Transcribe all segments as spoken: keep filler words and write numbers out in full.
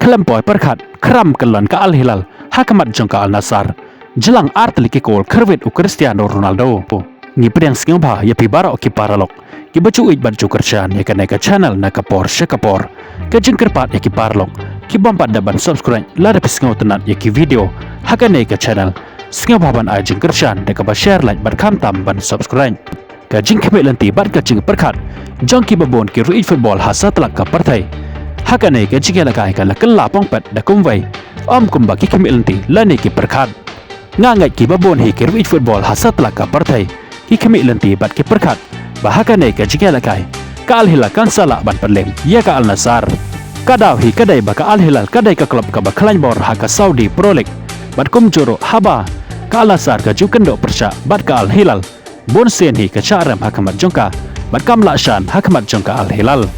Lem poi pyrkhat, khram kyllon ka Al Hilal ha khmat jong ka Al Nassr. Jlang ar tylli ki kol khyrwit u Cristiano Ronaldo. Ngi pdiang sngewbha ïa phi baroh ki paralok kiba ju ïeit bad ju kyrshan ïa kane ka channel na ka por sha ka por. Ka jingkyrpad ïa ki paralok ki bym pat da ban subscribe lada phi sngewtynnat ïa ki video ha kane ka channel, sngewbha ban ai jingkyrshan da kaba share, like bad khamtam ban subscribe. Ka jingkhmih lynti bad ka jingpyrkhat jong kiba bun ki riewieid football ha satlak ka pyrthei ha kane ka jingïalehkai ka la kylla pongpet da kumwei, ym kumba ki khmih lynti lane ki pyrkhat. Nga ngeit kiba bun hi ki riewieid football ha satlak ka pyrthei ki khmih lynti bad ki pyrkhat ba ha kane ka jingïalehkai ka Al Hilal kan sa lah ban pynlem ïa ka Al Nassr. Ka daw hi ka dei ba ka Al Hilal ka dei ka club kaba khlaiñ bor ha ka Saudi Pro League, bad kumjuh ruh haba ka Al Nassr ka ju kynduh pyrshah bad ka Al Hilal, bun sien hi ka shah rem ha khmat jong ka bad kam lah shan ha khmat jong ka Al Hilal.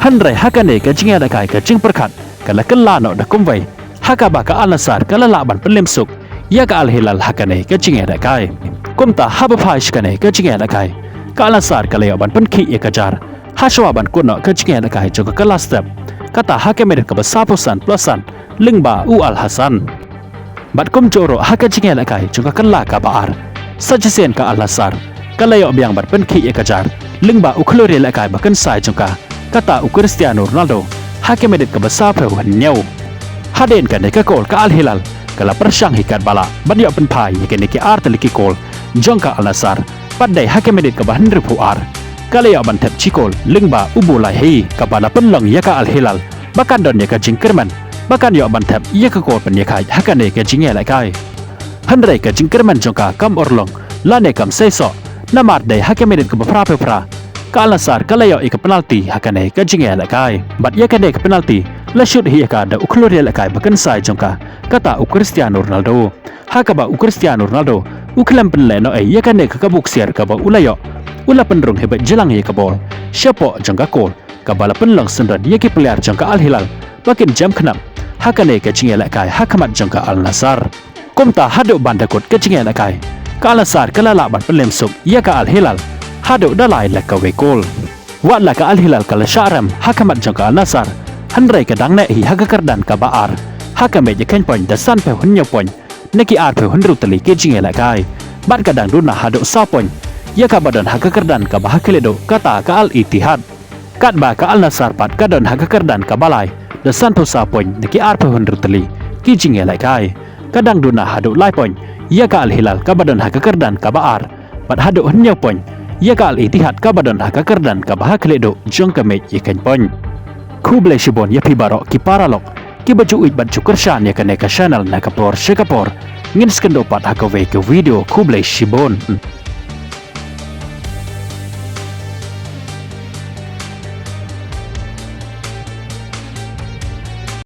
Hynrei ha kane ka jingïalehkai ka jingpyrkhat ka la kylla noh da kumwei ha kaba ka Al Nassr ka la lah ban pynlem suk ïa ka Al Hilal ha kane ka jingïalehkai. Kumta haba phai sha kane ka jingïalehkai ka Al Nassr ka la ïoh ban pynkhih ïa ka jar ha shuwa ban kut noh ka jingïalehkai jong ka kylla step, kata ha ka minit kaba sawphew san plus san lyngba u Al Hassan. Bad kumjuh ruh ha ka jingïalehkai jong ka kylla kaba ar, sa shisien ka Al Nassr ka la ïoh biang ban pynkhih ïa ka jar lyngba u khlur ïalehkai ba kynsai jong ka, kata u Cristiano Ronaldo, ha ka minit kaba sawphew hynñiew. Hadien kane ka kol ka Al Hilal ka la pyrshang hi katba lah ban ïoh pynphai ïa kine ki ar tylli ki kol jong ka Al Nassr, bad dei ha ka minit kaba hynriewphew ar ka la ïoh ban thep shi kol lyngba u Boulaye, kaba la pynlong ïa ka Al Hilal ba kan don ïa ka jingkyrmen ba kan ïoh ban thep ïa ka kol pynïakhaid ha kane ka jingïalehkai. Hynrei ka jingkyrmen jong ka kam urlong lane kam seisoh, namar dei ha ka minit kaba phraphew phra ka Al Nassr ka la ïoh ïa ka penalti ha kane ka jingïalehkai. Bad ïa kane ka penalti la shoot hi ïa ka da u khlur ïalehkai ba kynsai jong ka, kata u Cristiano Ronaldo. Ha kaba u Cristiano Ronaldo u khlem pynlehnohei ïa kane ka kabu ksiar kaba u la ïoh, u la pynrung hi beit jlang ïa ka bol shapoh jong ka kol, kaba la pynlong syndon ïa ki player jong ka Al Hilal ba kin jem khnap ha kane ka jingïalehkai ha khmat jong ka Al Nassr. Kumta haduh ban da kut ka jingïalehkai ka Al Nassr ka la lah ban pynlem suk ïa ka Al Hilal haduh da lai la kawei kol. Wat la ka Al Hilal ka la shah rem ha khmat jong ka Al Nassr, hynrei ka dang neh hi ha ka kyrdan kaba ar ha ka mej ïakhein point da sanphew hynñiew point na ki arphew hynriew tylli ki jingïalehkai, bad ka dang duna haduh saw point ïa kaba don ha ka kyrdan kaba ha khlieh duh, kata ka Al Ittihad. Katba ka Al Nassr pat ka don ha ka kyrdan kaba lai da sanphew saw point na ki arphew hynriew tylli ki jingïalehkai, ka dang duna haduh lai point ïa ka Al Hilal kaba don ha ka kyrdan kaba ar, bad haduh hynñiew point ïa ka Al Ittihad kaba don ha ka kyrdan kaba ha khlieh duh jong ka mej ïakhein point. Khublei shibun ïa phi baroh ki paralok kiba ju ïeit bad ju kyrshan ïa kane ka channel na ka por sha ka por. Ngin sa ïakynduh pat ha kawei ka video, khublei shibun.